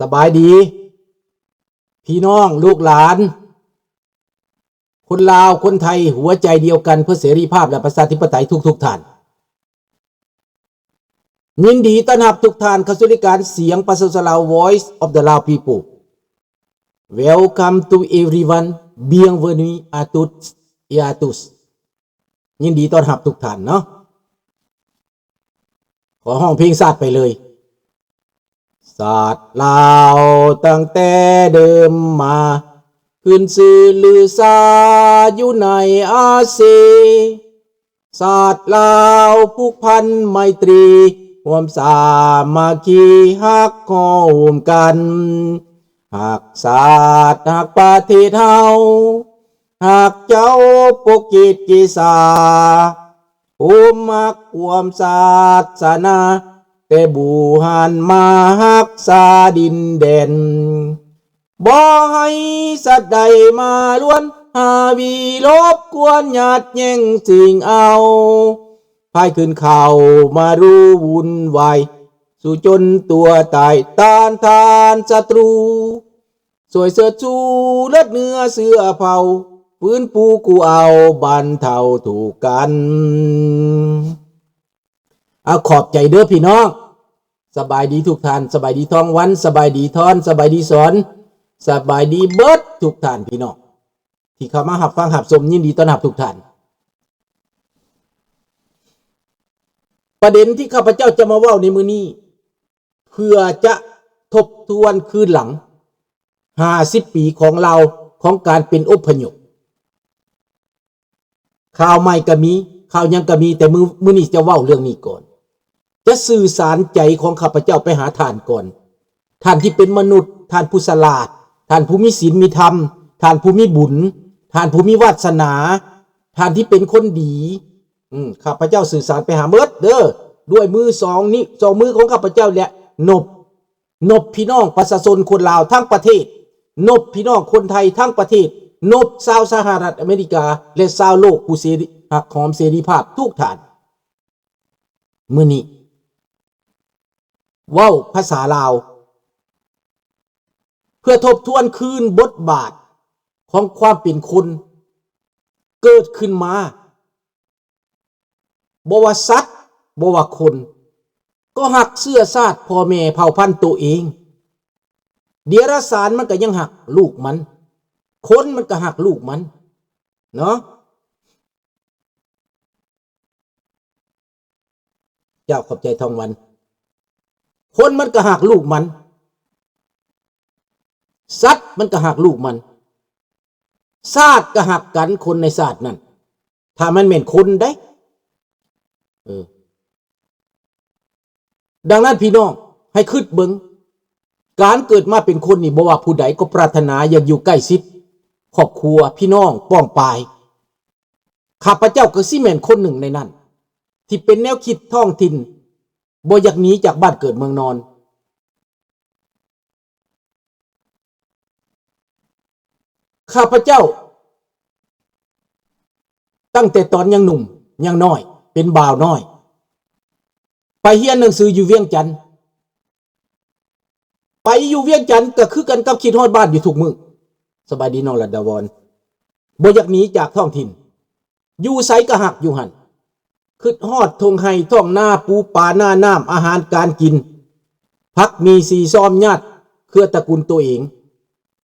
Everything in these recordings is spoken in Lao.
ສະບາຍດີ ພີ່ນ້ອງ ລູກຫຼານ ຄົນລາວ ຄົນໄທ ຫົວໃຈດຽວກັນເພື່ອເສລີພາບ ແລະ ປະຊາທິປະໄຕ ທຸກໆທ່ານ. ຍິນດີຕ້ອນຮັບທຸກທ່ານເຂົ້າສູ່ລາຍການສຽງປະຊາຊົນລາວ Voice of the Lao People. Welcome to everyone. Bienvenue à toutes et à tous. ຍິນດີຕ້ອນຮັບທຸກທ່ານເນາະ. ຂໍຮ້ອງເພງຊາດໄປເລີຍ. ຊາດລາວຕັ້ງແຕ່ເດີມມາ ຂຶ້ນຊື່ລືຊາຢູ່ໃນອາຊີ. ຊາດລາວຜູກພັນໄມຕີ ຮ່ວມສາມັກຄີຮັກຮ່ວມກັນ. ຮັກຊາດຮັກປະເທດເຮົາ ຮັກເຈົ້າປົກກິດກິສາ ໂຮມຮັກຮ່ວມສາສະໜາ ແຕ່ບູຮານມາຮັກສາດິນແດນ. ບໍ່ໃຫ້ສັດໃດມາລວນ ຫາວີລົບກວນ ຍາດແຍ່ງຊິງເອົາ ພາຍຄືນເຂົ້າມາຮູ້ວຸ່ນວາຍ ສູ້ຈົນຕົວຕາຍ ຕ້ານທານສັດຕູ ຊ່ວຍເຊີດຊູເລືອດເນື້ອເຊື້ອເຜົ່າ ຟື້ນຟູກູ້ເອົາ ບັນເທົາທຸກກັນ. ເອົາ ຂອບໃຈເດີພີ່ນ້ອງ. ສະບາຍດີທຸກທ່ານ, ສະບາຍດີທອງວັນ, ສະບາຍດີທອນ, ສະບາຍດີສອນ, ສະບາຍດີເບິດທຸກທ່ານພີ່ນ້ອງ ທີ່ເຂົ້າມາຮັບຟັງຮັບຊົມ, ຍິນດີຕ້ອນຮັບທຸກທ່ານ. ປະເດັນທີ່ຂ້າພະເຈົ້າຈະມາເວົ້າໃນມື້ນີ້ ເພື່ອຈະທົບທວນຄືນຫຼັງຫ້າສິບປີຂອງລາວ ຂອງການເປັນອົບພະຍົບ. ຂ່າວໃໝ່ກໍມີ, ຂ່າວຫຍັງກໍມີ, ແຕ່ມື້, ມື້ນີ້ຈະເວົ້າເລື່ອງນີ້ກ່ອນ, ຈະສື່ສານໃຈຂອງຂ້າພະເຈົ້າໄປຫາທ່ານກ່ອນ, ທ່ານທີ່ເປັນມະນຸດ, ທ່ານຜູ້ສະຫຼາດ, ທ່ານຜູ້ມີສິນມີທຳ, ທ່ານຜູ້ມີບຸນ, ທ່ານຜູ້ມີວາດສະໜາ, ທ່ານທີ່ເປັນຄົນດີ. ອືມ, ຂ້າພະເຈົ້າສື່ສານໄປຫາເໝິດເດີ, ດ້ວຍມືສອງນີ້, ສອງມືຂອງຂ້າພະເຈົ້າແຫຼະ, ນົບ, ນົບພີ່ນ້ອງປະຊາຊົນຄົນລາວທັງປະເທດ, ນົບພີ່ນ້ອງຄົນໄທທັງປະເທດ, ນົບຊາວສະຫະລັດອາເມລິກາ ແລະ ຊາວໂລກຜູ້ເສລີ, ຮັກຫອມເສລີພາບທຸກທ່ານ. ມື້ນີ້ເວົ້າພາສາລາວ ເພື່ອທົບທວນຄືນບົດບາດຂອງຄວາມເປັນຄົນເກີດຂຶ້ນມາ. ບໍ່ວ່າສັດ, ບໍ່ວ່າຄົນ, ກໍຮັກເຊື້ອຊາດພໍ່ແມ່ເຜົ່າພັນໂຕເອງ. ເດຍລະສານມັນກໍຍັງຮັກລູກມັນ, ຄົນມັນກໍຮັກລູກມັນເນາະ. ເຈົ້າຂອບໃຈທອງວັນ. ຄົນມັນກໍຮັກລູກມັນ, ສັດມັນກໍຮັກລູກມັນ, ຊາດກໍຮັກກັນ, ຄົນໃນຊາດນັ້ນ ຖ້າມັນແມ່ນຄົນໃດ໋. ເອີ ດັ່ງນັ້ນພີ່ນ້ອງໃຫ້ຄິດເບິ່ງ, ການເກີດມາເປັນຄົນນີ້ ບໍ່ວ່າຜູ້ໃດກໍປາດຖະໜາຢາກຢູ່ໃກ້ຊິດຄອບຄົວ, ພີ່ນ້ອງ, ປ້ອງປາຍ. ຂ້າພະເຈົ້າກໍຊິແມ່ນຄົນໜຶ່ງໃນນັ້ນ ທີ່ເປັນແນວຄິດທ້ອງຖິ່ນ, ບໍ່ຢາກໜີຈາກບ້ານເກີດເມືອງນອນ. ຂ້າພະເຈົ້າ ຕັ້ງແຕ່ຕອນຍັງໜຸ່ມຍັງນ້ອຍ ເປັນບ່າວນ້ອຍ ໄປຮຽນໜັງສືຢູ່ວຽງຈັນ. ໄປຢູ່ວຽງຈັນກໍຄືກັນກັບຄິດຮອດບ້ານຢູ່ທຸກມື້. ສະບາຍດີນ້ອງລັດດາວອນ. ບໍ່ຢາກໜີຈາກທ້ອງຖິ່ນ. ຢູ່ໃສກໍຮັກຢູ່ຫັ້ນ. ຄິດຮອດທົ່ງໄຮ່ທົ່ງນາ, ປູປານານ້ຳ, ອາຫານການກິນ, ຜັກໝີ່ສີ່ຊອມຍາດເຄືອຕະກຸນໂຕເອງ.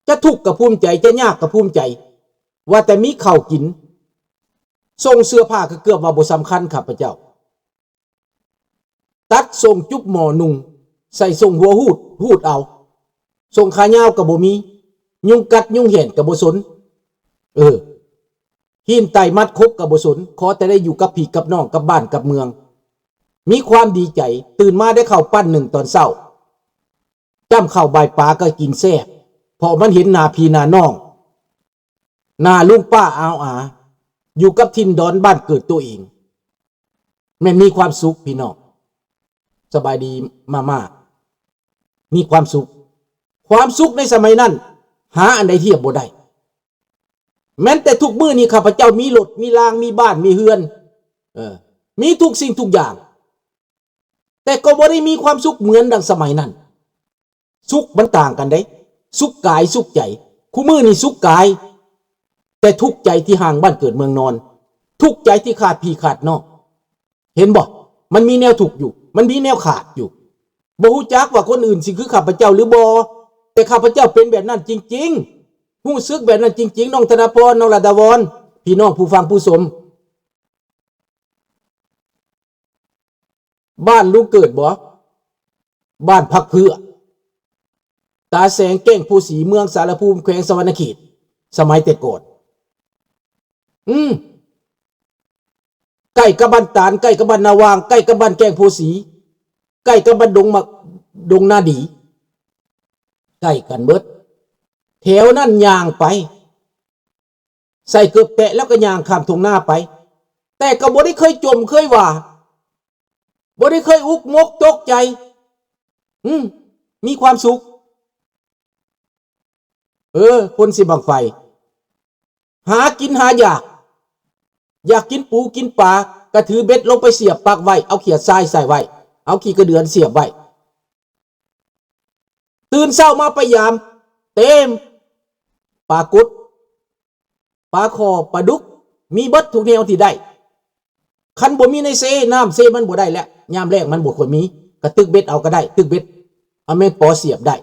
ຈະທຸກກໍພູມໃຈ, ຈະຍາກກໍພູມໃຈ, ວ່າແຕ່ມີເຂົ້າກິນ. ຊົງເສື້ອຜ້າກໍເກືອບວ່າບໍ່ສຳຄັນ, ຂ້າພະເຈົ້າ ຕັດຊົງຈຸບໝໍ້ນຸ່ງ, ໃສ່ຊົງຫົວຮູດ, ຮູດເອົາ. ຊົງຂາຍາວກໍບໍ່ມີ, ຍຸງກັດຍຸງແຫນກໍບໍ່ສົນ. ເອີ ຫີນໄຕມັດຄົບກໍບໍ່ສົນ, ຂໍແຕ່ໄດ້ຢູ່ກັບພີ່ກັບນ້ອງ, ກັບບ້ານກັບເມືອງ. ມີຄວາມດີໃຈ, ຕື່ນມາໄດ້ເຂົ້າປັ້ນໜຶ່ງຕອນເຊົ້າ, ຈ້ຳເຂົ້າບາຍປາກໍກິນແຊບ, ເພາະມັນເຫັນໜ້າພີ່ໜ້ານ້ອງ. ໜ້າລຸງປ້າອາວອາ ຢູ່ກັບຖິ່ນດອນບ້ານເກີດຕົວເອງ ແມ່ນມີຄວາມສຸກພີ່ນ້ອງ. ສະບາຍດີມາມ່າ. ມີຄວາມສຸກ. ຄວາມສຸກໃນສະໄໝນັ້ນ ຫາອັນໃດທຽບບໍ່ໄດ້. ແມ່ນແຕ່ທຸກມື້ນີ້ຂ້າພະເຈົ້າມີລົດ, ມີລາງ, ມີບ້ານ, ມີເຮືອນ, ເອີ, ມີທຸກສິ່ງທຸກຢ່າງ. ແຕ່ກໍບໍ່ໄດ້ມີຄວາມສຸກເໝືອນດັ່ງສະໄໝນັ້ນ. ສຸກມັນຕ່າງກັນເດ້ ສຸກກາຍສຸກໃຈ. ຄູ່ມື້ນີ້ສຸກກາຍ ແຕ່ທຸກໃຈທີ່ຫ່າງບ້ານເກີດເມືອງນອນ, ທຸກໃຈທີ່ຂາດພີ່ຂາດນ້ອງ. ເຫັນບໍ່? ມັນມີແນວທຸກຢູ່, ມັນມີແນວຂາດຢູ່. ບໍ່ຮູ້ຈັກວ່າຄົນອື່ນຊິຄືຂ້າພະເຈົ້າຫຼືບໍ່, ແຕ່ຂ້າພະເຈົ້າເປັນແບບນັ້ນຈິງໆ, ຮູ້ສຶກແບບນັ້ນຈິງໆ. ນ້ອງທະນາພອນ, ນ້ອງລະດາວອນ, ພີ່ນ້ອງຜູ້ຟັງຜູ້ຊົມ, ບ້ານລຸງເກີດບໍ່? ບ້ານຜັກເຜືອກ ຕາແສງ ແກ້ງໂພສີ ເມືອງສາລະພູມ ແຂວງສະຫວັນນະເຂດ ສະໄໝແຕ່ກ່ອນ. ອືມ ໃກ້ກັບບ້ານຕານ ໃກ້ກັບບ້ານນາຫວ່າງ ໃກ້ກັບບ້ານແກ້ງໂພສີ ໃກ້ກັບບ້ານດົງໝາກ ດົງນາດີ ໃກ້ກັນເບິດ. ແຖວນັ້ນຍ່າງໄປ ໃສ່ເກີບແຕະແລ້ວກໍຍ່າງຂ້າມທົ່ງນາໄປ, ແຕ່ກໍບໍ່ໄດ້ເຄີຍຈົ່ມເຄີຍວ່າ, ບໍ່ໄດ້ເຄີຍອຸກມົກຕົກໃຈ. ອືມ ມີຄວາມສຸກ. ເອີ ຄົນເຊບັ້ງໄຟ ຫາກິນຫາຢາກ, ຢາກກິນປູກິນປາ ກໍຖືເບັດລົງໄປສຽບປັກໄວ້, ເອົາຂຽດຊາຍໃສ່ໄວ້, ເອົາຂີ້ກະເດືອນສຽບໄວ້. ຕື່ນເຊົ້າມາໄປຢາມ ເຕັມ ປາກົດ ປາຄໍ່ ປາດຸກ ມີເບິດທຸກແນວທີ່ໄດ້. ຄັນບໍ່ມີໃນເຊ ນ້ຳເຊມັນບໍ່ໄດ້ແລ້ວ, ຍາມແລ້ງມັນບໍ່ຄ່ອຍມີ, ກະຕຶກເບັດເອົາກໍໄດ້, ຕຶກເບັດເອົາແມງປໍສຽບໄດ້.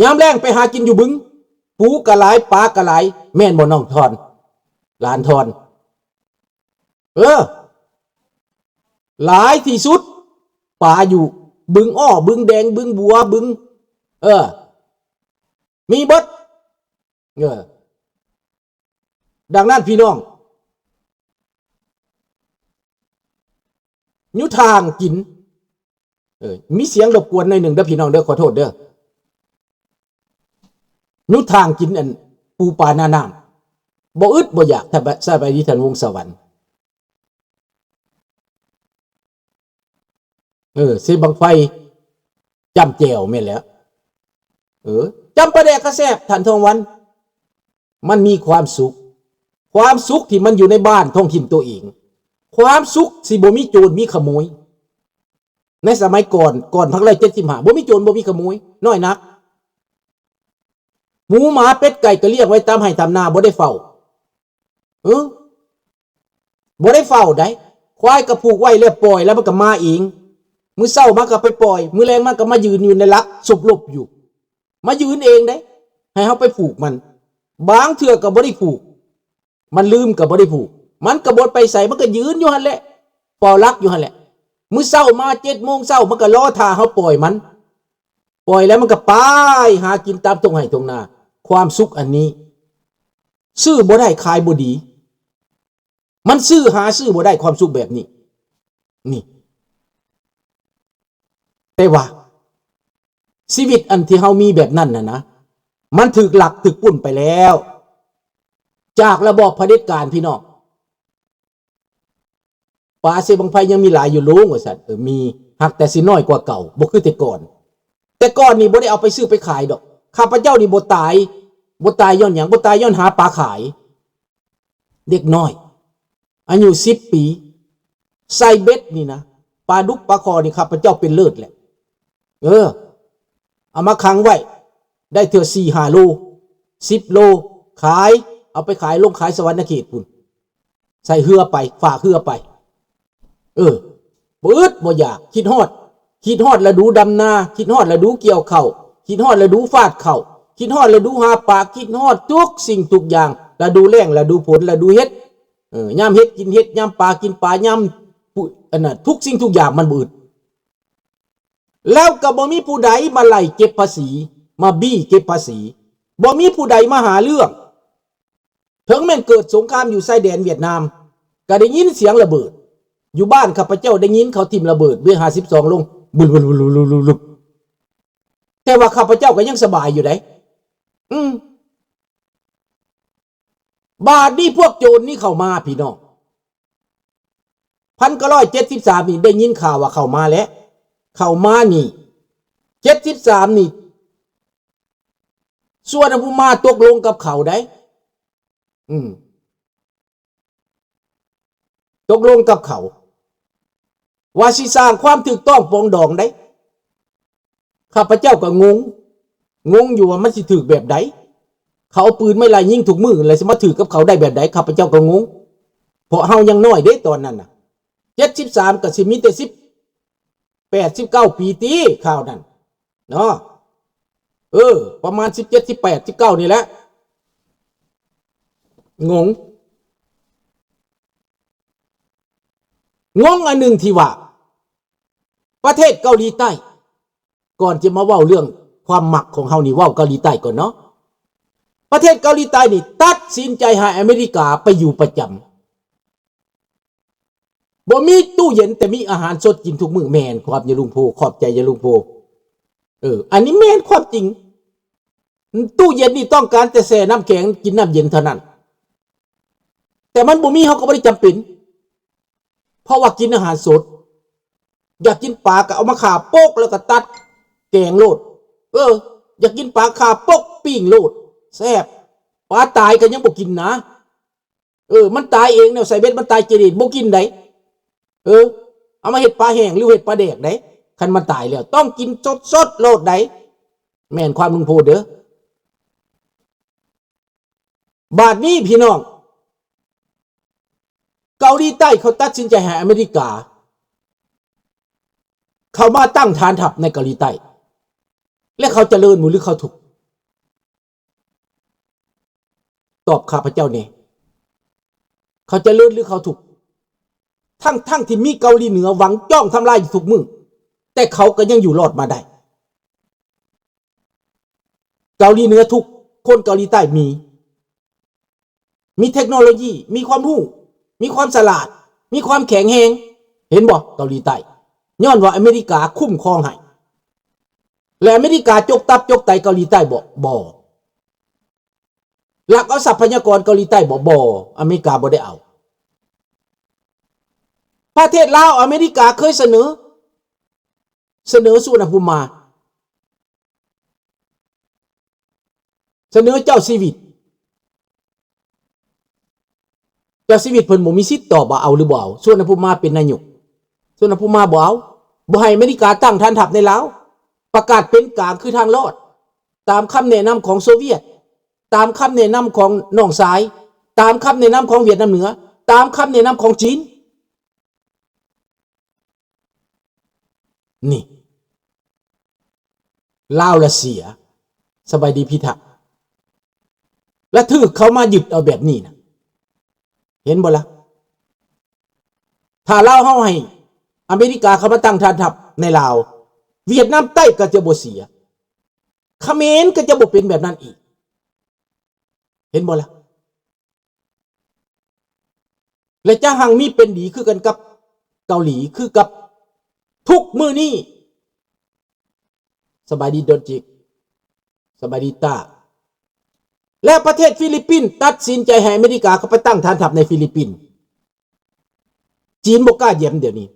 ຍາມແລ້ງໄປຫາກິນຢູ່ບຶງ, ປູກະຫຼາຍ ປາກະຫຼາຍ, ແມ່ນບໍ່ນ້ອງທອນ ຫຼານທອນ? ເອີ ຫຼາຍທີ່ສຸດ ປາຢູ່ບຶງອ້ອ ບຶງແດງ ບຶງບົວ ບຶງ ເອີ ມີເບິດ. ເອີ ດັ່ງນັ້ນພີ່ນ້ອງ ຢູ່ທາງກິນ ເອີ ມີສຽງລົບກວນໜ້ອຍໜຶ່ງເດີພີ່ນ້ອງເດີ ຂໍໂທດເດີ. ຢູ່ທາງກິນອັນປູປາໜ້ານ້ຳ ບໍ່ອຶດບໍ່ຢາກ. ສະບາຍດີທ່ານວົງສະຫວັນ. ເອີ ເຊບັ້ງໄຟຈ້ຳແຈ່ວແມ່ນແລ້ວ. ເອີ ຈ້ຳປາແດກກໍແຊບ ທ່ານທອງວັນ. ມັນມີຄວາມສຸກ, ຄວາມສຸກທີ່ມັນຢູ່ໃນບ້ານທ້ອງຖິ່ນຕົວເອງ, ຄວາມສຸກທີ່ບໍ່ມີໂຈນມີຂະໂມຍ. ໃນສະໄໝກ່ອນ, ກ່ອນພັນເກົ້າຮ້ອຍເຈັດສິບຫ້າ ບໍ່ມີໂຈນບໍ່ມີຂະໂມຍ, ນ້ອຍນັກ. ໝູໝາເປັດໄກ່ກໍລ້ຽງໄວ້ຕາມໄຮ່ຕາມນາ ບໍ່ໄດ້ເຝົ້າ. ເອີ ບໍ່ໄດ້ເຝົ້າໃດ໋. ຄວາຍກໍຜູກໄວ້ແລ້ວ ປ່ອຍແລ້ວມັນກໍມາເອງ. ມື້ເຊົ້າມາກໍໄປປ່ອຍ, ມື້ແລງມາກໍມາຢືນຢູ່ໃນຫຼັກສົບລົບຢູ່. ມາຢືນເອງເດ້ ໃຫ້ເຮົາໄປຜູກມັນ. ບາງເທື່ອກໍບໍ່ໄດ້ຜູກ, ມັນລືມກໍບໍ່ໄດ້ຜູກ. ມັນກໍບໍ່ໄປໃສ, ມັນກໍຢືນຢູ່ຫັ້ນແຫຼະ, ເຝົ້າຫຼັກຢູ່ຫັ້ນແຫຼະ. ມື້ເຊົ້າມາເຈັດໂມງເຊົ້າ ມັນກໍລໍຖ້າເຮົາປ່ອຍມັນ. ປ່ອຍແລ້ວມັນກໍໄປຫາກິນຕາມທົ່ງໄຮ່ທົ່ງນາ. ຄວາມສຸກອັນນີ້ ຊື້ບໍ່ໄດ້ຂາຍບໍ່ດີ. ມັນຊື້ ຫາຊື້ບໍ່ໄດ້ຄວາມສຸກແບບນີ້ ນີ້. ແຕ່ວ່າຊີວິດອັນທີ່ເຮົາມີແບບນັ້ນນະນະ ມັນຖືກລັກຖືກປຸ້ນໄປແລ້ວ ຈາກລະບອບຜະເດັດການ ພີ່ນ້ອງ. ປາເຊບັ້ງໄຟຍັງມີຫຼາຍຢູ່ລຸງ ວ່າຊັ້ນ. ເອີ ມີ, ຫາກແຕ່ຊິນ້ອຍກວ່າເກົ່າ, ບໍ່ຄືແຕ່ກ່ອນ. ແຕ່ກ່ອນນີ້ບໍ່ໄດ້ເອົາໄປຊື້ໄປຂາຍດອກ. ຂ້າພະເຈົ້ານີ້ບໍ່ຕາຍ, ບໍ່ຕາຍຍ້ອນຫຍັງ? ບໍ່ຕາຍຍ້ອນຫາປາຂາຍ. ເດັກນ້ອຍອາຍຸສິບປີ ໃສ່ເບັດນີ້ນະ, ປາດຸກປາຄໍ່ນີ້ ຂ້າພະເຈົ້າເປັນເລີດແຫຼະ. ເອີ ເອົາມາຂັງໄວ້ ໄດ້ເທື່ອສີ່ຫ້າໂລ ສິບໂລ ຂາຍ, ເອົາໄປຂາຍລົງຂາຍສະຫວັນນະເຂດພຸ້ນ. ໃສ່ເຮືອໄປ, ຝາກເຮືອໄປ. ເອີ ບໍ່ອຶດບໍ່ຢາກ, ຄິດຮອດ, ຄິດຮອດລະດູດຳນາ, ຄິດຮອດລະດູກ່ຽວເຂົ້າ, ຄິດຮອດລະດູຟາດເຂົ້າ, ຄິດຮອດລະດູຫາປາ, ຄິດຮອດທຸກສິ່ງທຸກຢ່າງ, ລະດູແລ້ງ, ລະດູຝົນ, ລະດູເຫັດ, ເອີ ຍາມເຫັດກິນເຫັດ, ຍາມປາກິນປາ, ຍາມ ອັນນັ້ນ, ທຸກສິ່ງທຸກຢ່າງມັນບໍ່ອຶດ. ແລ້ວກໍບໍ່ມີຜູ້ໃດມາໄລ່ເກັບພາສີ, ມາບີ້ເກັບພາສີ, ບໍ່ມີຜູ້ໃດມາຫາເລື່ອງ. ເຖິງແມ່ນເກີດສົງຄາມຢູ່ຊາຍແດນຫວຽດນາມ ກໍໄດ້ຍິນສຽງລະເບີດ. ຢູ່ບ້ານຂ້າພະເຈົ້າໄດ້ຍິນເຂົາຖິ້ມລະເບີດ ເວ ຫ້າສິບສອງ ລົງ ບຶບໆ ແຕ່ວ່າຂ້າພະເຈົ້າກໍຍັງສະບາຍຢູ່ໃດ໋. ອືມ ບາດນີ້ພວກໂຈນນີ້ເຂົ້າມາ ພີ່ນ້ອງ. ພັນເກົ້າຮ້ອຍເຈັດສິບສາມນີ້ໄດ້ຍິນຂ່າວວ່າເຂົ້າມາແລ້ວ, ເຂົ້າມານີ້ ເຈັດສິບສາມນີ້ ສ່ວນຜູ້ມາຕົກລົງກັບເຂົາໄດ໋. ອືມ ຕົກລົງກັບເຂົາ ວ່າຊິສ້າງຄວາມຖືກຕ້ອງປອງດອງໄດ໋. ຂ້າພະເຈົ້າກໍງົງ, ງົງຢູ່ວ່າມັນຊິຖືກແບບໃດ? ເຂົາເອົາປືນມາໄລ່ຍິງທຸກມື້ ແລ້ວຊິມາຖືກກັບເຂົາໄດ້ແບບໃດ? ຂ້າພະເຈົ້າກໍງົງ, ເພາະເຮົາຍັງນ້ອຍເດ້ຕອນນັ້ນນະ, ເຈັດສິບສາມກໍຊິມີແຕ່ສິບແປດ ສິບເກົ້າປີຕິ ຄາວນັ້ນເນາະ. ເອີ ປະມານສິບເຈັດ ສິບແປດ ສິບເກົ້ານີ້ແຫຼະ. ງົງ ງົງອັນໜຶ່ງທີ່ວ່າ ປະເທດເກົາຫຼີໃຕ້ ກ່ອນຈະມາເວົ້າເລື່ອງຄວາມມັກຂອງເຮົານີ້ ເວົ້າເກົາຫຼີໃຕ້ກ່ອນເນາະ. ປະເທດເກົາຫຼີໃຕ້ນີ້ຕັດສິນໃຈໃຫ້ອາເມລິກາໄປຢູ່ປະຈຳ. ບໍ່ມີຕູ້ເຢັນ ແຕ່ມີອາຫານສົດກິນທຸກມື້. ແມ່ນຄວາມ ຍາລຸງໂພ, ຂອບໃຈຍາລຸງໂພ. ເອີ ອັນນີ້ແມ່ນຄວາມຈິງ. ຕູ້ເຢັນນີ້ຕ້ອງການແຕ່ແຊ່ນ້ຳແຂງ ກິນນ້ຳເຢັນເທົ່ານັ້ນ, ແຕ່ມັນບໍ່ມີ ເຮົາກໍບໍ່ໄດ້ຈຳເປັນ ເພາະວ່າກິນອາຫານສົດ. ຢາກກິນປາກໍເອົາມາຂ້າໂປກ ແລ້ວກໍຕັດແກງໂລດ. ເອີ ຢາກກິນປາຂ້າໂປກ ປີ້ງໂລດ ແຊບ. ປາຕາຍກໍຍັງບໍ່ກິນນະ. ເອີ ມັນຕາຍເອງ ແນວໃສ່ເບັດມັນຕາຍຈີ່ຫຼີ່ ບໍ່ກິນໃດ. ເອີ ເອົາມາເຮັດປາແຫ້ງ ຫຼືເຮັດປາແດກໃດ. ຄັນມັນຕາຍແລ້ວ ຕ້ອງກິນສົດໆໂລດໃດ. ແມ່ນຄວາມລຸງໂພເດີ. ບາດນີ້ພີ່ນ້ອງ, ເກົາຫຼີໃຕ້ເຂົາຕັດສິນໃຈໃຫ້ອາເມລິກາເຂົ້າມາຕັ້ງຖານທັບໃນເກົາຫຼີໃຕ້ ແລະ ເຂົາຈະເລີນບໍ່ ຫຼືເຂົາທຸກ? ຕອບຂ້າພະເຈົ້າແດ່, ເຂົາຈະເລີນ ຫຼືເຂົາທຸກ? ທັງໆທີ່ມີເກົາຫຼີເໜືອຫວັງຈ້ອງທຳລາຍຢູ່ທຸກມື້, ແຕ່ເຂົາກໍຍັງຢູ່ລອດມາໄດ້. ເກົາຫຼີເໜືອທຸກ, ຄົນເກົາຫຼີໃຕ້ມີ, ມີເທັກໂນໂລຢີ, ມີຄວາມຮູ້, ມີຄວາມສະຫຼາດ, ມີຄວາມແຂງແຮງ. ເຫັນບໍ່? ເກົາຫຼີໃຕ້, ຍ້ອນວ່າອາເມລິກາຄຸ້ມຄອງໃຫ້. ແລະ ອາເມລິກາຈົກຕັບຈົກໄຕເກົາຫຼີໃຕ້ບໍ່? ບໍ່. ລັກເອົາຊັບພະຍາກອນເກົາຫຼີໃຕ້ບໍ່? ບໍ່, ອາເມລິກາບໍ່ໄດ້ເອົາ. ປະເທດລາວ ອາເມລິກາເຄີຍສະເໜີ, ສະເໜີສຸວັນນະພູມມາ, ສະເໜີເຈົ້າຊີວິດ. ເຈົ້າຊີວິດເພິ່ນບໍ່ມີສິດຕອບວ່າເອົາ ຫຼື ບໍ່ເອົາ. ສຸວັນນະພູມມາເປັນນາຍົກ, ສຸວັນນະພູມມາບໍ່ເອົາ, ບໍ່ໃຫ້ອາເມລິກາຕັ້ງຖານທັບໃນລາວ, ປະກາດເປັນກາງຄືທາງລອດ, ຕາມຄຳແນະນຳຂອງໂຊວຽດ, ຕາມຄຳແນະນຳຂອງນ້ອງຊາຍ, ຕາມຄຳແນະນຳຂອງຫວຽດນາມເໜືອ, ຕາມຄຳແນະນຳຂອງຈີນ. ນີ້ ລາວລະເສຍ. ສະບາຍດີພິທັກ. ລະຖືກເຂົາມາຍຶດເອົາແບບນີ້ນະ, ເຫັນບໍ່ລະ? ຖ້າລາວເຮົາໃຫ້ອາເມລິກາເຂົ້າມາຕັ້ງຖານທັບໃນລາວ, ຫວຽດນາມໃຕ້ກໍຈະບໍ່ເສຍ, ຂະເໝນກໍຈະບໍ່ເປັນແບບນັ້ນອີກ, ເຫັນບໍ່ລະ? ແລະ ຈະຮັ່ງມີເປັນດີຄືກັນກັບເກົາຫຼີ, ຄືກັບທຸກມື້ນີ້. ສະບາຍດີດອນຈິກ, ສະບາຍດີຕາ. ແລະ ປະເທດຟີລິບປິນຕັດສິນໃຈໃຫ້ອາເມລິກາເຂົ້າໄປຕັ້ງຖານທັບໃນຟີລິບປິນ. ຈີນບໍ່ກ້າແຢມດຽວນີ້,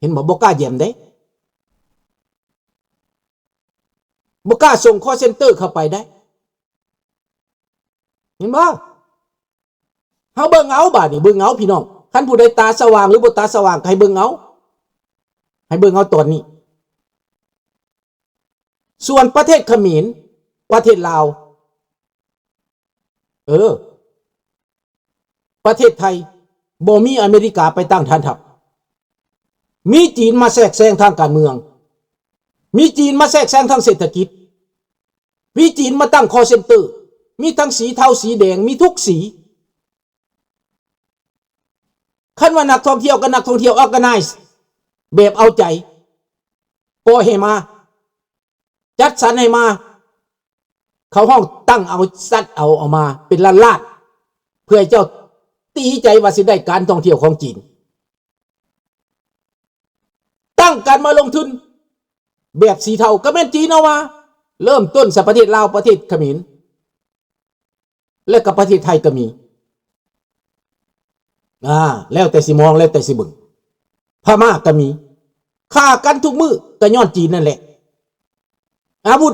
ເຫັນບໍ່? ບໍ່ກ້າແຢມເດ້, ບໍ່ກ້າສົ່ງຄໍເຊັນເຕີເຂົ້າໄປໄດ້, ເຫັນບໍ່? ເຮົາເບິ່ງເອົາ, ບາດນີ້ເບິ່ງເອົາພີ່ນ້ອງ, ຄັນຜູ້ໃດຕາສະຫວ່າງ ຫຼື ບໍ່ຕາສະຫວ່າງ ກໍໃຫ້ເບິ່ງເອົາ, ໃຫ້ເບິ່ງເອົາຕອນນີ້. ສ່ວນປະເທດຂະເໝນ, ປະເທດລາວ, ເອີ, ປະເທດໄທ ບໍ່ມີອາເມລິກາໄປຕັ້ງຖານທັບ, ມີຈີນມາແຊກແຊງທາງການເມືອງ, ມີຈີນມາແຊກແຊງທາງເສດຖະກິດ, ມີຈີນມາຕັ້ງຄໍເຊັນເຕີ, ມີທັງສີເທົາ ສີແດງ, ມີທຸກສີ. ຄັນວ່ານັກທ່ອງທ່ຽວກັບນັກທ່ອງທ່ຽວ organize ແບບເອົາໃຈ, ປ່ອຍໃຫ້ມາ, ຈັດສັນໃຫ້ມາ, ເຂົາຮ້ອງຕັ້ງເອົາ, ຈັດເອົາ, ເອົາມາເປັນລ້ານໆ ເພື່ອໃຫ້ເຈົ້າຕີໃຈວ່າຊິໄດ້ການທ່ອງທ່ຽວຂອງຈີນ. ຕັ້ງການມາລົງທຶນແບບສີເທົາ ກໍແມ່ນຈີນເອົາມາ, ເລີ່ມຕົ້ນໃສ່ປະເທດລາວ, ປະເທດຂະເໝນ ແລະ ກໍປະເທດໄທກໍມີ. ອາ, ແລ້ວແຕ່ຊິມອງ, ແລ້ວແຕ່ຊິເບິ່ງ. ພະມ້າກໍມີ. ຂ້າກັນທຸກມື້ກໍຍ້ອນຈີນນັ້ນແຫຼະ. ອາວຸດ